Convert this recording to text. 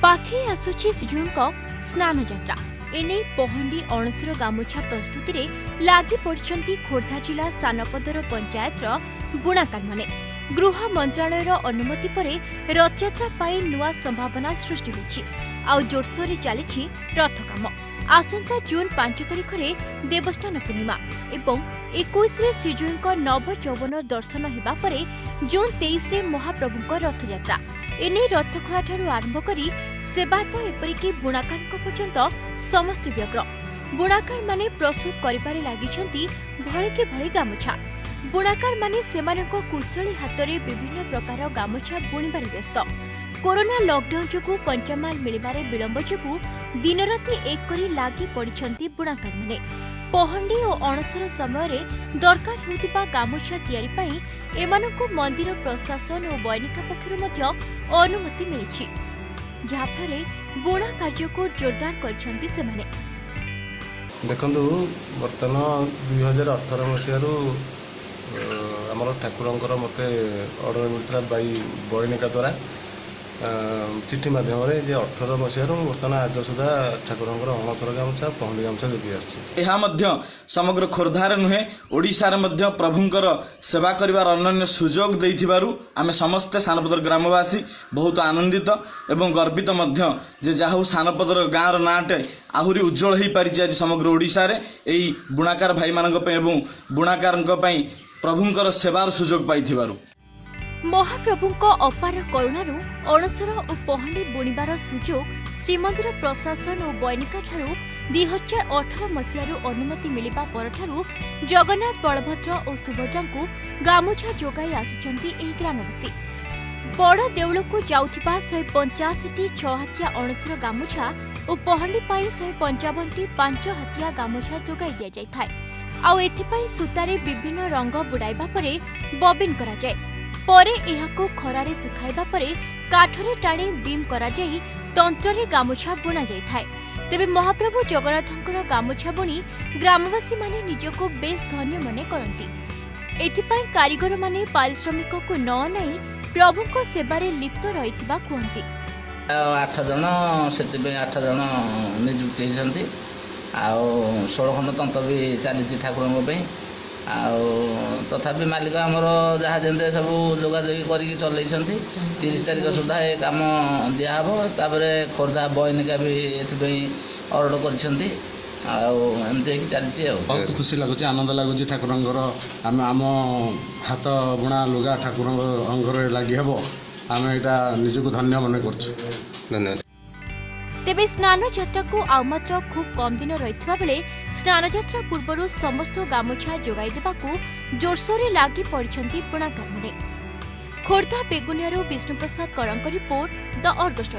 ପାଖେଇ ଆସୁଛି ଶ୍ରୀଜୀଉଙ୍କ ସ୍ନାନଯାତ୍ରା। ଏନେଇ ପହଣ୍ଡି, ଅଣସର ଗାମୁଛା ପ୍ରସ୍ତୁତିରେ ଲାଗି ପଡ଼ିଛନ୍ତି ଖୋର୍ଦ୍ଧା ଜିଲ୍ଲା ସାନପଦର ପଞ୍ଚାୟତର ବୁଣାକାରମାନେ। ଗୃହ ମନ୍ତ୍ରଣାଳୟର ଅନୁମତି ପରେ ରଥଯାତ୍ରା ପାଇଁ ନୂଆ ସମ୍ଭାବନା ସୃଷ୍ଟି ହୋଇଛି, ଆଉ ଜୋରସୋରରେ ଚାଲିଛି ରଥ କାମ। ଆସନ୍ତା ଜୁନ୍ 5 ତାରିଖରେ ଦେବସ୍ନାନ ପୂର୍ଣ୍ଣିମା ଏବଂ 21ରେ ଶ୍ରୀଜୀଉଙ୍କ ନବଯୌବନ ଦର୍ଶନ ହେବା ପରେ ଜୁନ୍ 23ରେ ମହାପ୍ରଭୁଙ୍କ ରଥଯାତ୍ରା। ଏନେଇ ରଥଖଳାଠାରୁ ଆରମ୍ଭ କରି ସେବାୟତ, ଏପରିକି ବୁଣାକାରଙ୍କ ପର୍ଯ୍ୟନ୍ତ ସମସ୍ତେ ବ୍ୟଗ୍ର। ବୁଣାକାରମାନେ ପ୍ରସ୍ତୁତ କରିବାରେ ଲାଗିଛନ୍ତି ଭଳିକି ଭଳି ଗାମୁଛା। ବୁଣାକାରମାନେ ସେମାନଙ୍କ କୁଶଳୀ ହାତରେ ବିଭିନ୍ନ ପ୍ରକାର ଗାମୁଛା ବୁଣିବାରେ ବ୍ୟସ୍ତ। କରୋନା ଲକଡାଉନ ଯୋଗୁଁ କଞ୍ଚାମାଲ ମିଳିବାରେ ବିଳମ୍ବ ଯୋଗୁଁ ଦିନରାତି ଏକ କରି ଲାଗି ପଡ଼ିଛନ୍ତି ବୁଣାକାରମାନେ। ପହଣ୍ଡି ଓ ଅଣସର ସମୟରେ ଦରକାର ହେଉଥିବା ଗାମୁଛା ତିଆରି ପାଇଁ ଏମାନଙ୍କୁ ମନ୍ଦିର ପ୍ରଶାସନ ଓ ବୈନିକା ପକ୍ଷରୁ ମଧ୍ୟ ଅନୁମତି ମିଳିଛି, ଯାହାଫଳରେ ବୁଣା କାର୍ଯ୍ୟକୁ ଜୋରଦାର କରିଛନ୍ତି ସେମାନେ। ଦେଖନ୍ତୁ, ବର୍ତ୍ତମାନ 2018 ମସିହାରୁ ଆମର ଠାକୁରଙ୍କର ମୋତେ ଅର୍ଡ଼ର ମିଳିଥିଲା ବାଇ ବୟନିକା ଦ୍ୱାରା ଚିଠି ମାଧ୍ୟମରେ ଯେ 18 ମସିହାରୁ ମୁଁ ବର୍ତ୍ତମାନ ଆଜ ସୁଦ୍ଧା ଠାକୁରଙ୍କର ଅଣସର ଗାମୁଛା, ପହଣ୍ଡି ଗାମୁଛା ଯୋଗାଇ ଆସୁଛି। ଏହା ମଧ୍ୟ ସମଗ୍ର ଖୋର୍ଦ୍ଧାରେ ନୁହେଁ, ଓଡ଼ିଶାରେ ମଧ୍ୟ ପ୍ରଭୁଙ୍କର ସେବା କରିବାର ଅନନ୍ୟ ସୁଯୋଗ ଦେଇଥିବାରୁ ଆମେ ସମସ୍ତେ ସାନପଦର ଗ୍ରାମବାସୀ ବହୁତ ଆନନ୍ଦିତ ଏବଂ ଗର୍ବିତ ମଧ୍ୟ ଯେ ଯାହା ହଉ, ସାନପଦର ଗାଁର ନାଁଟେ ଆହୁରି ଉଜ୍ଜଳ ହୋଇପାରିଛି ଆଜି ସମଗ୍ର ଓଡ଼ିଶାରେ ଏଇ ବୁଣାକାର ଭାଇମାନଙ୍କ ପାଇଁ ଏବଂ ବୁଣାକାରଙ୍କ ପାଇଁ ପ୍ରଭୁଙ୍କର ସେବାର ସୁଯୋଗ ପାଇଥିବାରୁ। ମହାପ୍ରଭୁଙ୍କ ଅପାର କରୁଣାରୁ ଅଣସର ଓ ପହଣ୍ଡି ବୁଣିବାର ସୁଯୋଗ ଶ୍ରୀମନ୍ଦିର ପ୍ରଶାସନ ଓ ବୈନିକାଠାରୁ 2018 ମସିହାରୁ ଅନୁମତି ମିଳିବା ପରଠାରୁ ଜଗନ୍ନାଥ, ବଳଭଦ୍ର ଓ ସୁଭଦ୍ରାଙ୍କୁ ଗାମୁଛା ଯୋଗାଇ ଆସୁଛନ୍ତି ଏହି ଗ୍ରାମବାସୀ। ବଡ଼ ଦେଉଳକୁ ଯାଉଥିବା 185ଟି ଛଅ ହାତିଆ ଅଣସର ଗାମୁଛା ଓ ପହଣ୍ଡି ପାଇଁ 155ଟି ପାଞ୍ଚ ହାତିଆ ଗାମୁଛା ଯୋଗାଇ ଦିଆଯାଇଥାଏ। ଆଉ ଏଥିପାଇଁ ସୂତାରେ ବିଭିନ୍ନ ରଙ୍ଗ ବୁଡ଼ାଇବା ପରେ ବବିନ୍ କରାଯାଏ। ପରେ ଏହାକୁ ଖରାରେ ଶୁଖାଇବା ପରେ କାଠରେ ଟାଣି ବିମ୍ କରାଯାଇ ତନ୍ତ୍ରରେ ଗାମୁଛା ବୁଣାଯାଇଥାଏ। ତେବେ ମହାପ୍ରଭୁ ଜଗନ୍ନାଥଙ୍କର ଗାମୁଛା ବୁଣି ଗ୍ରାମବାସୀମାନେ ନିଜକୁ ବେଶ୍ ଧନ୍ୟ ମନେ କରନ୍ତି। ଏଥିପାଇଁ କାରିଗରମାନେ ପାରିଶ୍ରମିକକୁ ନ ଅନାଇ ପ୍ରଭୁଙ୍କ ସେବାରେ ଲିପ୍ତ ରହିଥିବା କୁହନ୍ତି। ଆଉ ଆଠ ଜଣ, ସେଥିପାଇଁ ଆଠ ଜଣ ନିଯୁକ୍ତି ହେଇଛନ୍ତି। ଆଉ 16 ଖଣ୍ଡ ତନ୍ତ ବି ଚାଲିଛି ଠାକୁରଙ୍କ ପାଇଁ। ଆଉ ତଥାପି ମାଲିକ ଆମର ଯାହା ଯେମିତି ସବୁ ଯୋଗାଯୋଗ କରିକି ଚଲେଇଛନ୍ତି। 30 ତାରିଖ ସୁଦ୍ଧା ଏ କାମ ଦିଆହେବ। ତାପରେ ଖୋର୍ଦ୍ଧା ବୟନିକା ବି ଏଥିପାଇଁ ଅର୍ଡ଼ର କରିଛନ୍ତି। ଆଉ ଏମିତି ହେଇକି ଚାଲିଛି ଆଉ। ବହୁତ ଖୁସି ଲାଗୁଛି, ଆନନ୍ଦ ଲାଗୁଛି। ଠାକୁରଙ୍କର ଆମେ ଆମ ହାତ ବୁଣା ଲୁଗା ଠାକୁରଙ୍କ ଅଙ୍ଗରେ ଲାଗି ହେବ, ଆମେ ଏଇଟା ନିଜକୁ ଧନ୍ୟ ମନେ କରୁଛୁ। ଧନ୍ୟବାଦ। ତେବେ ସ୍ନାନ ଯାତ୍ରାକୁ ଆଉ ମାତ୍ର ଖୁବ୍ କମ୍ ଦିନ ରହିଥିବା ବେଳେ ସ୍ନାନଯାତ୍ରା ପୂର୍ବରୁ ସମସ୍ତ ଗାମୁଛା ଯୋଗାଇ ଦେବାକୁ ଜୋରସୋରରେ ଲାଗି ପଡ଼ିଛନ୍ତି ବୁଣାକାରମାନେ। ଖୋର୍ଦ୍ଧା ବେଗୁନିଆରୁ ବିଷ୍ଣୁପ୍ରସାଦ କରଙ୍କ ରିପୋର୍ଟ, ଦ ଅର୍ଗସ୍।